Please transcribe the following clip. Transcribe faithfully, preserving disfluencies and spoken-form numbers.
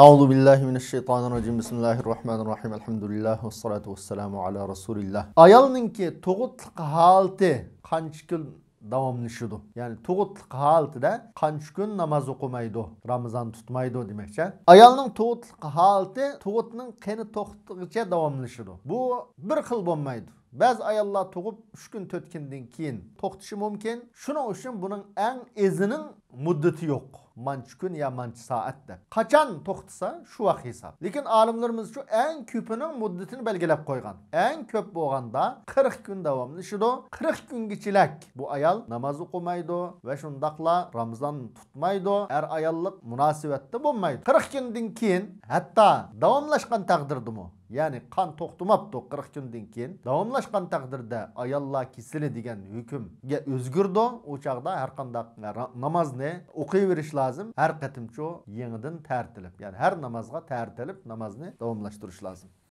أعوذ بالله من الشيطان الرجيم. بسم الله الرحمن الرحيم. الحمد لله والصلاة والسلام على رسول الله. ئايالنىڭكى تۇغۇتلۇق ھالىتى قانچە كۈن داۋاملىشىدۇ؟ يەنى تۇغۇتلۇق ھالىتىدە قانچە كۈن ناماز ئوقۇمايدۇ، رامىزان تۇتمايدۇ دېمەكچى. ئايالنىڭ تۇغۇتلۇق ھالىتى تۇغۇتنىڭ قېنى توختىغىچە داۋاملىشىدۇ. بۇ بىر خىل بولمايدۇ. بەزى ئاياللار تۇغۇپ ئۈچ كۈن، تۆت كۈندىن كېيىن توختىشى مۇمكىن. شۇنىڭ ئۈچۈن بۇنىڭ ئەڭ ئېزىنىڭ مۇددىتى يوق. مانچە كۈن يا مانچە سائەت دەپ. قاچان توختىسا، شۇ ۋاق ھېساب. لېكىن ئالىملىرىمىز شۇ ئەڭ كۆپىنىڭ مۇددىتىنى بەلگىلەپ قويغان. ئەڭ كۆپ بولغاندا قىرىق كۈن داۋاملىشىدۇ. قىرىق كۈنگىچىلەك بۇ ئايال ناماز ئوقۇمايدۇ ۋە شۇنداقلا رامىزان تۇتمايدۇ. ئەر ئاياللىق مۇناسىۋەتتە بولمايدۇ. قىرىق كۈندىن كېيىن ھەتتا داۋاملاشقان تەقدىردىمۇ، يەنى قان توختىماپتۇ، قىرىق كۈندىن كېيىن داۋاملاشقان تەقدىردە ئاياللار كېسىلى دېگەن ھۆكۈمگە ئۆزگىرىدۇ. ئۇ چاغدا ھەر قانداق را-، نامازنى ئوقۇيۋېرىش لازىم. ھەر قېتىمچۇ يېڭىدىن تەرىتىلىپ، يەنى ھەر نامازغا تەرىتىلىپ نامازنى داۋاملاشتۇرۇش لازىم.